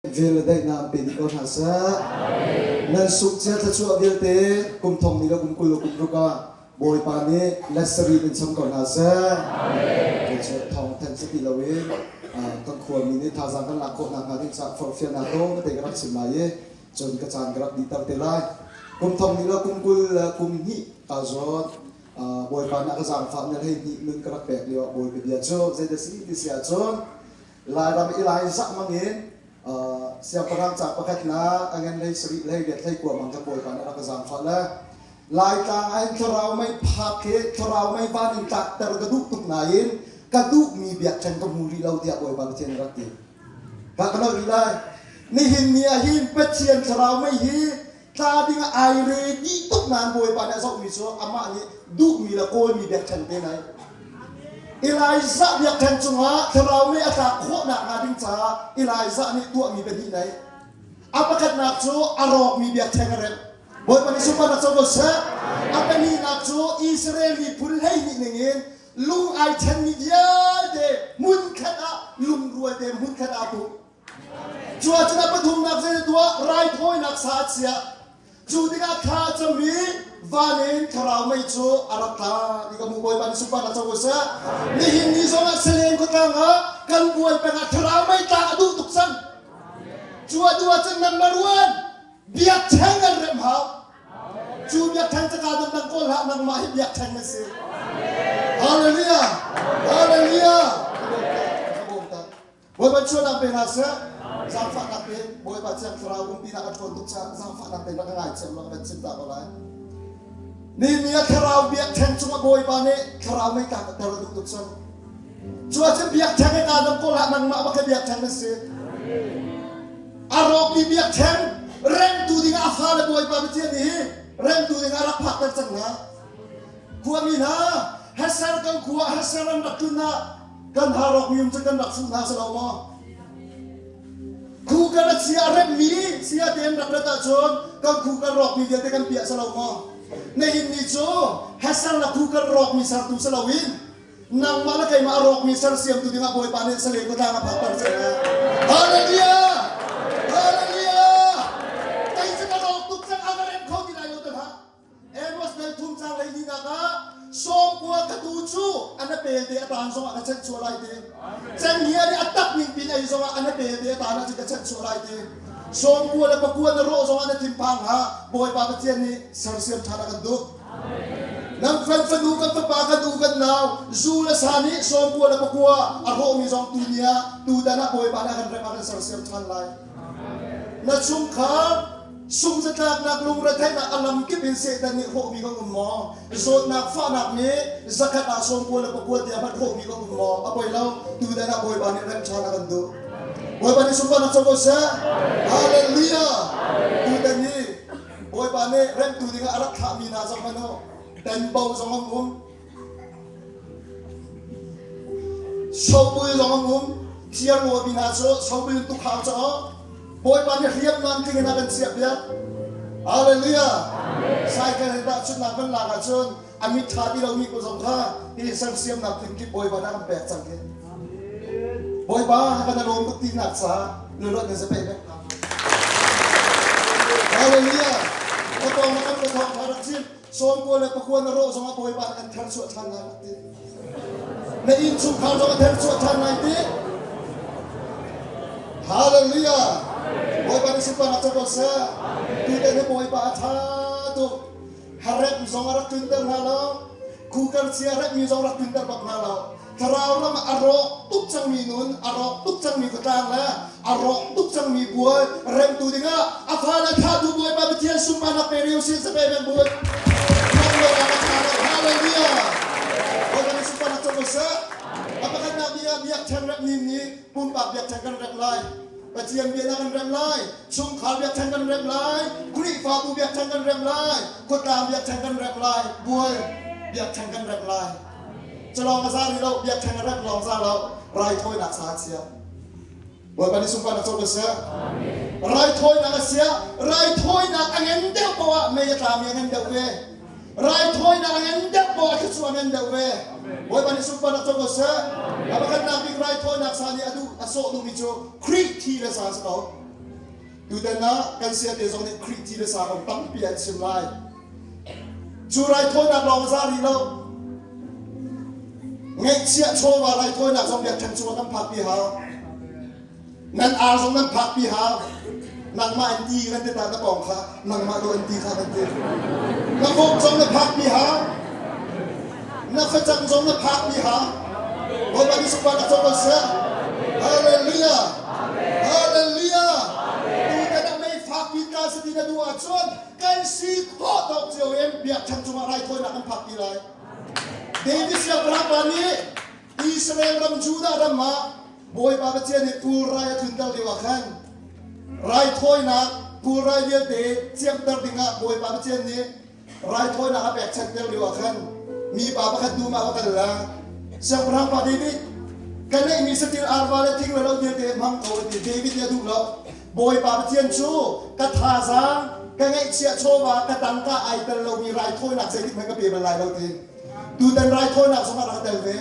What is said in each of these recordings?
Vel le daihnak an pe dih ko hna seh. Nan sungcia thluachuah vialte kum thong ni le kum 20 le kum ruk ah Bawipa nih let sarih in cham ko hna seh. Kei cu thawng thanh si ti loin kan khuami nih thazaang kan lak khawh nakhnga ding caah forhfialnak tawte ka rak chim lai i cun ka caan ka rak dihter te lai. Kum thong ni le kum 20 le kum hnih kaa zawt. Bawipa nih a ka zaangfah ni 12 nun ka rak pek lio ah Bawipa bia cu zeidah si ti si ahcun Lairam i lai zah mangin siangpahrang ca pakhatnak a ngan hlei sarih hlei riat hlei kua bang kan Bawipa nih a rak ka zaangfah le Laitlang ah hin thlarau mei phak hi thlarau mei van in tlakter ka duh tuk nain ka duhmi biakṭheng ka hmu rih lo tiah Bawipa Pathian rak ti. Ka ka nolh rih lai. Nihin ni ah hin Pathian thlarau mei hi tla ding ah ai ready tuk nain Bawipa nih a zohmi cu amah nih duhmi le kawlmi biakṭheng te nai. Elijah biakṭheng cungah thlarau mei a tlak khawhnak hnga ding caah Elijah nih tuahmi pahnih nei. A pakhatnak cu a rawkmi biakṭheng a remh. Bawipa nih sunparnak co ko seh. A pahnihnak cu Israel miphun 12 ningin lung ai ṭhenmi vialte hmunkhat ah lungrual te hmunkhat ah pumh. Cu ahcun a pathumnak zei tuah raithawinak sa a chiah. Cu tikah thla a cam i van in thlarau mei cu a rak tla ti ka hmuh Bawipa nih sunparnak co ko seh. Nihin ni zongah Salen khuatlang ah kan buai peng ah thlarau mei tlak a duh tuk cang. Cu a duh ahcun nangmah ruan biakṭheng kan remh hau. Cu biakṭheng caka dangdang kawl hlah nangmah hi biakṭheng na si. Hallelujah! Hallelujah! Ka bawm ta. Bawipa chuahnak pe hna seh. Zaangfahnak tein Bawipa Thiang Thlarau umpinak a ṭhawn tuk caah zaangfahnak tein rak ka ngaithiam law ka van chim ta ko lai. Ni ni ah Thlarau biakṭheng cungah Bawipa nih Thlarau mei tlak a ter a duh tuk cang. Cu ahcun biakṭheng i kaa dang kawl hlah nangmah bak hi biakṭheng na si. A rawkmi biakṭheng remtu dingah a fale Bawipa Pathian nih hi remtu dingah a rak phakter cang hna. Khuami hna, Hesher kan khua Hesher an rak tlun ah kan ha rawkmi um cu kan rak fuh hna si lo maw? Khu kan a chia remmi sia tein rak rat ahcun kan khu kan rawkmi vialte kan piah si lo maw? Nihin ni cu Hesher le khu kan rawkmi sertu si loin nangmah le keimah a rawkmi sersiamtu dingah Bawipa nih sale kutlang a phakter cang. Hallelujah! Hallelujah! Kei cu ka rawk tuk cang a ka rem kho ti lai lo te hlah. Amos dal thum cang hleihnih ah sawmkua ka tu cu an a pel te a tan zongah ka chanchuah lai ti. Cenghngia nih a tak ning pin ei zongah an a pel te a tan ahcun ka chanchuah lai ti. Sawmkua le pakua na rawh zongah na thinphang ha Bawipa Pathian nih sersiam ṭhan a kan duh. Nan fan fanu kan fapa kan u kan nau zu le sa nih sawmkua le pakua a rawhmi zong tu ni ah tutan ah Bawipa nih a kan rem a kan sersiam ṭhan lai. Na chungkhar Sungzatlaknak lungretheihnak a lamkip in Satan nih hrawhmi kan um maw? Zawtnak fahnak nih zakhat ah 90 le pakua tiang hmanh hrawhmi kan um maw? A poi lo. Tutan ah Bawipa nih rem ṭhan a kan duh. Bawipa nih sunparnak co ko seh. Hallelujah! Tutan hi Bawipa nih remtu dingah a rak thlahmi hna zong hmanh u tenbo zong an um. Sobul zong an um. Thiarluami hna cu sobul in tukhang cu Bawipa nih hriamnam tling in a kan chiahpiak. Hallelujah! Cycle he tahchunhnak kan lak ahcun a mit ṭha ti lomi ko zong kha hi sersiamnak tling kip Bawipa nih a kan pek cang hi. Bawipa kan a lawm tuk tinak caah luluat nan zapeh vek hna. Hallelujah! Ka pawng ah kan ka thawng kha rak chim. 90 le pakua na rawh zongah Bawipa nih an therchuah ṭhan lai rak ti. Na innchungkhar zong a therchuah ṭhan lai ti. Hallelujah! Bawipa nih sunparnak co ko seh. Tutan hi Bawipa a ṭha tuk. Harep zong a rak tlunter hna lo. Khukar chia repmi zong rak tlunter bak hna lo. Thlarau ram ah a rawk tuk cangmi nun, a rawk tuk cangmi khuatlang le a rawk tuk cangmi bual remtu dingah a fale thlahtu Bawipa Pathian sunparnak pe rih usih sape men bun. Hallelujah! Bawipa nih sunparnak co ko seh. A pakhatnak bik ah biakṭheng rep nin nih pumpak biakṭheng kan rep lai. Pathian bia kan rem lai, chungkhar biakṭheng kan rem lai, Khrihfabu biakṭheng kan rem lai, khuatlang biakṭheng kan rem lai, bual biakṭheng kan rem lai. Culawng a za rih lo, biakṭheng a remh lawng za lo, raithawinak sa a chia. Bawipa nih sunparnak co ko seh. Raithawinak a sia, raithawinak a ngan deuh poah ah mei a tlami a ngan deuh ve. Raithawinak a ngan deuh poah ah thluachuah a ngan deuh ve. Bawipa nih sunparnak co ko seh. A pakhatnak bik raithawinak sa nih a duh a sawh duhmi cu Khrih thi le sa a si ko. Tutan ah kan siate zong nih Khrih thi le sa kong tampi an chim lai. Cu raithawinak lawng a za rih lo. Ngeihchiah chawva raithawinak zong biakṭheng cungah kan phakpi hau. Nan ar zong nan phakpi hau. Nangmah an ti kan ti ta na kong kha nangmah do an ti kha kan ti. Na vok zong na phakpi hau. Na facang zong na phakpi hau. Bawipa nih sunparnak co ko seh. Hallelujah. Hallelujah. Tutan ah mei fakpi ta si ti na duh ahcun kan si khawh tawk cio in biakṭheng cungah raithawinak kan phakpi lai. David siangpahrang pa nih Israel ram Judah ram ah Bawipa Pathian nih pulrai a tlunter lio ah khan raithawinak pulrai vialte ciamter dingah Bawipa Pathian nih raithawinak a pekchanhter lio ah khan mipa pakhat dum ah va kal la siangpahrang pa David ka neihmi satil arva le thing le lo vialte hmang ko a ti. David nih a duh lo. Bawipa Pathian cu ka thazaang ka ngeihchiah chawva ka tangka ai tel lomi raithawinak zeitik hmanh ka pe bal lai lo ti. Tutan raithawinak zong ah rak tel ve.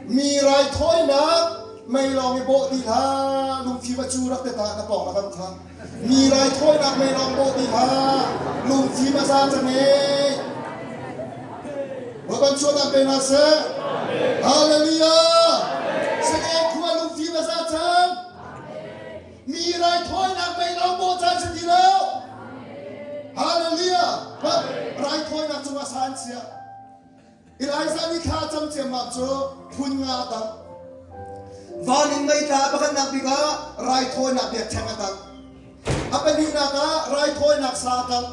Mi raithawinak mei lawng i bawh ti hlah, lungfim a cu rak te ta na pawng na kam kha. Mi raithawinak mei lawng bawh ti hlah, lungfim a za cang ee. Bawipa chuahnak pe hna seh. Hallelujah. Sangeng khua lungfim a za cang. Mi raithawinak mei lawng bawh caan si ti lo. Hallelujah. Raithawinak cungah sa an chiah. Elijah nih thla cam ciammam cu phun nga a tang. Van in mei tla a pakhatnak bik ah raithawinak biakṭheng a tang. A pahnihnak ah raithawinak sa a tang.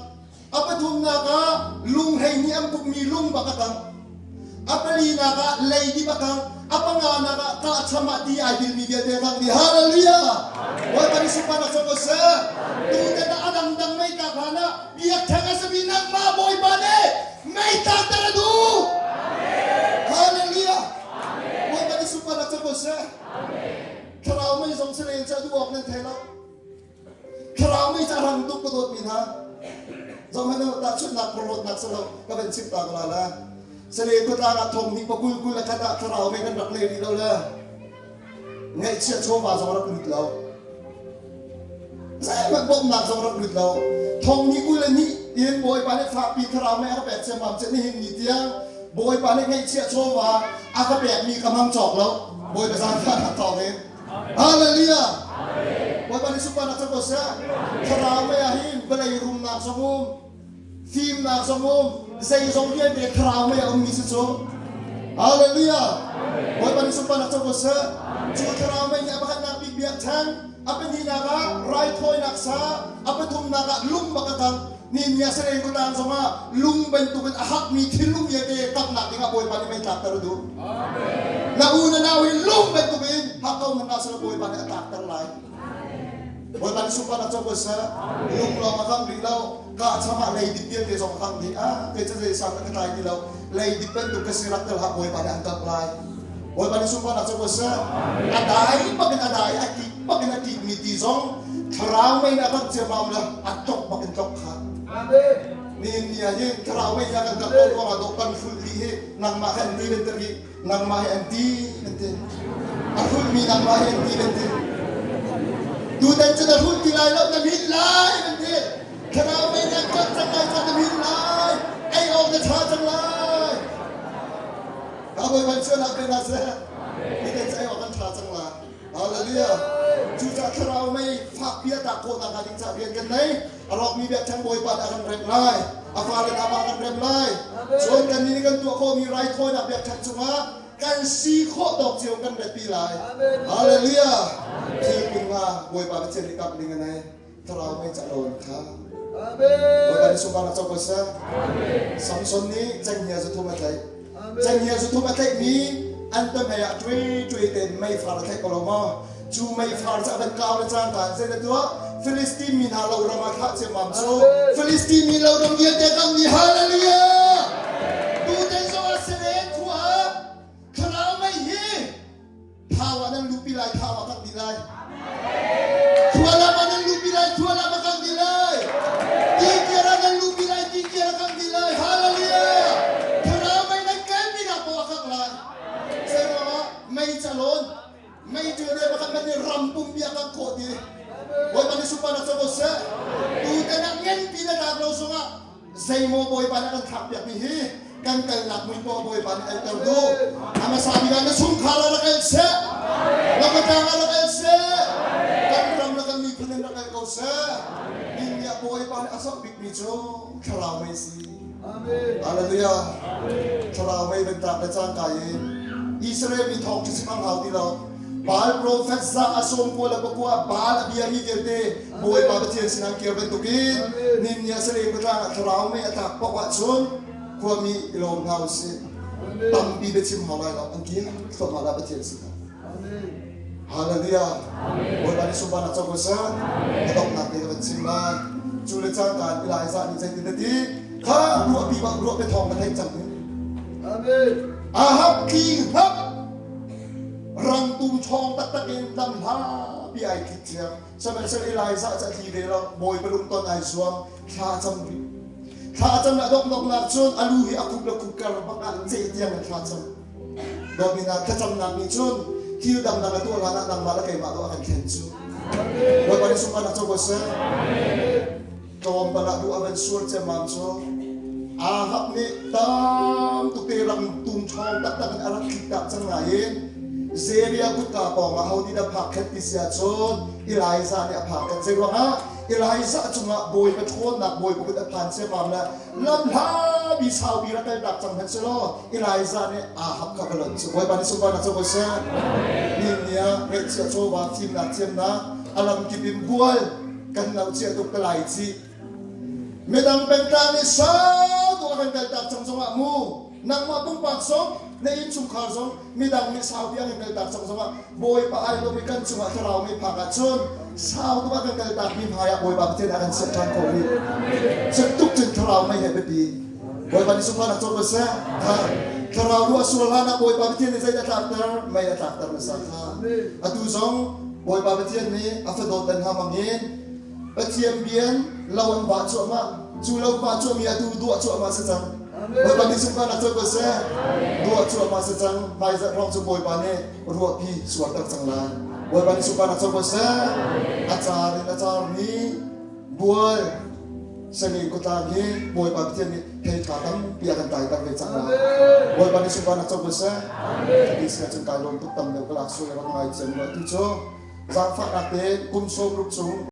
A pathumnak ah lunghlei nih an pukmi lung bak a tang. A palinak ah leidip a kang. A panganak ah kahcham ah ti ai dilmi vialte a kang dih. Hallelujah! Bawipa nih sunparnak co ko seh. Tutan ah a dangdang mei tlak hlan ah biakṭheng a simi nangmah Bawipa nih mei tlakter a duh. Hallelujah! Bawipa nih sunparnak co ko seh. Thlarau mei zong si len cu a duh awk nan thei lo. Thlarau mei cu a rang tuk ka dawtmi hna. Zohhmanh u, tahchunhnak phorhlawtnak si lo, ka van chim ta ko la la. Sale khuatlang ah thong hnih pakul kul a khat ah thlarau mei kan rak nei rih lo le ngaihchiat chawva zong rak lut lo. Zeihmanh bawmhnak zong rak lut lo. Thong hnih 20 le hnih in Bawipa nih fakpi thlarau mei a ka pek ciammam cu nihin ni tiang Bawipa nih ngaihchiah chawva a ka pekmi ka hmang cawk lo. Bawipa zaangfahnak thawng in. Hallelujah! Bawipa nih sunparnak co ko seh. Thlarau mei ah hin vawlei rumnak zong um, fimnak zong um, zeizong vialte thlarau mei a ummi si cu. Hallelujah! Bawipa nih sunparnak co ko seh. Cu thlarau mei nih a pakhatnak bik biakṭheng, a pahnihnak ah raithawinak sa, a pathumnak ah lung bak a kang. Ni nia sareng kutang zongah lung bantukin a hakmi thinlung vialte kapnak dingah Bawipa nih mei tlakter a duh. Na u na nau hi lung bantukin hak ko hmanh sila Bawipa nih a tlakter lai. Bawipa nih sunparnak co ko seh. Lung lawng a kang rih lo. Kahcham ah leidip vialte zong a kang dih. Ah, kei cu zei sang ka tlai ti lo. Leidip bantuk ka si rak tel hak Bawipa nih an kangh lai. Bawipa nih sunparnak co ko seh. A dai bakin a dai, a kik bakin a kikmi ti zong thlarau mei in a kangh ciammam le a tlok bakin tlok kha. Nihin ni ah hin thlarau mei hi a kan kangh lo ruangah dawh kan hrulh dih hi nangmah hi an ti ban ti rih, nangmah hi an ti ban ti. A hrulhmi nangmah hi an ti ban ti. Tutan cu na hrulh ti lai lo, na min lai ban ti. Thlarau mei nih an kangh cang lai ca na min lai. Ei awk na ṭha cang lai. Ka Bawipa sualnak pe hna seh. Hi kan caih awk kan ṭha cang la. Hallelujah. Cucaah thlarau mei fakpi a tlak khawh nakhnga ding caah rian kan nei. A rawkmi biakṭheng Bawipa nih a kan remh lai. A fale hna mah a kan remh lai. Cun kannih nih kan tuah khawhmi raithawinak biakṭheng cungah kan si khawh tawk cio kan ratpi lai. Hallelujah. Thil kun nga Bawipa Pathian nih kamh ding a nei. Thlarau mei calawn kha Bawipa nih sunparnak co ko seh. Samson nih cenghngia zuthum a tlaih. Cenghngia zuthum a tlaihmi an pamei ah ṭuai ṭuai tein meifar a tlaih ko lo maw? Cu meifar cu a van kau le cangka in zei tuah? Filistin mi hna lo ram ah thlah ciammam cu Filistin mi lo ram vialte kan nih Hallelujah! Tuten zong ah selen khua thlarau mei hi Thau ah nan luhpi lai, thau ah kangh dih lai. Khualam ah nan luhpi lai, khualam ah kangh dih lai. Tikir ah nan luhpi lai, tikir ah kangh dih lai. Hallelujah! Thlarau mei nan kalpi nak poah kangh lai. Zeiruangah mei calawn, mei ṭuan pakhat hmanh nih ram pumpi a kangh khawh ti. Bawipa nih super. sunparnak co ko seh. Tutan ah ngenpi na tlak lo zongah zeimaw Bawipa nih a kan thlakpiakmi hi kan kalnak mui poah Bawipa nih alter duh. A hmasa bik ah na chungkhar ah rak el seh. Na khuatlang ah rak el seh. Kan ram le kan miphun in rak el ko seh. Ning nih Bawipa nih a zoh bikmi cu thlarau mei si. Hallelujah. Thlarau mei van tlak le cangka in Israel mi thawng ṭha chim ang hau ti lo. Baal profet za a sawm kua le pakua Baal a biami vialte Bawipa Pathian sinah kir bantukin nin ni a sareng tlang ah thlarau mei a tlak paoh ahcun khuami i lawm hna usih. Tampi biachim hau lai lo an kir thluahmah lah Pathian sinah. Hallelujah. Bawipa nih sunparnak co ko seh. A donghnak te ka van chim lai. Cu le cangka in Elijah nih zeitin a ti? Kha ruahpi bak ruah biathawng ka theih cang. Amen. Ahab tli hap rangtum ṭhawng taktak in lam hlapi ai tlik cia. Sihmanhsehlaw Elijah cu a tli ve lo. Bawipa lungton ai zuam. Thla a cam rih. Thla a cam le a donghnak cun a lu hi a khup le khup kar bak ah ceh tiang in thla a cam. Dawtmi hna, thlacamnak nih cun thil dangdang a tuah hlan ah nangmah le keimah dawh a kan thlen cu. Bawipa nih sunparnak co ko seh. Tlawmpal ah duh a van sur ciammam cu Ahab nih tam tuk te ram tum ṭhawng taktak in a rak tlik tak cang nain Zeria kutka pawng ah ho nih dah phak khet ti si ahcun Elijah nih a phak khet. Zei ruangah Elijah cungah Bawipa ṭhawnnak Bawipa kut a phan ciammam le lamhlapi saupi rak kaltak cang hmanh selaw Elijah nih Ahab kha va lonh cu Bawipa nih sunparnak co ko seh. Nin ni ah ngeihchiah chawva fimnak thiamnak a lamkip in bual kan lo chia tuk te lai ci. Midang pengtlang nih sau tuk a kan kaltak cang zongah mu nangmah pumpak zong na innchungkhar zong midang nih saupi an kan kaltak cang zongah Bawipa ai lomi kan cungah thlarau mei phak ahcun sau tuk a kan kaltakmi hmaiah Bawipa Pathian a kan chiah ṭhan khawh rih. Cu tuk cun thlarau mei he biapi. Bawipa nih sunparnak co ko seh. Thlarau ruah sual hlan ah Bawipa Pathian nih zeidah a tlakter? Mei a tlakter hmasa kha. Atu zong Bawipa Pathian nih a fadawt dan hna bangin Pathian bian lo an vah cuahmah. Cu lo vah cuahmi atu duah cuahmah si cang. Bawipa nih sunparnak co ko seh. Duah cuahmah si cang. Hmaizarh hrawng cu Bawipa nih ruahpi suarter cang lai. Bawipa nih sunparnak co ko seh. A car in a carmi bual sangin kutlang hi Bawipa Pathian nih thei ṭha tampi a kan tlaiter ve cang lai. Bawipa nih sunparnak co ko seh. Cuti si ahcun kai lawm tuk tam deuh ka lak sual rak ngai thiam rua tu cu zaangfahnak tein kum 60 chung.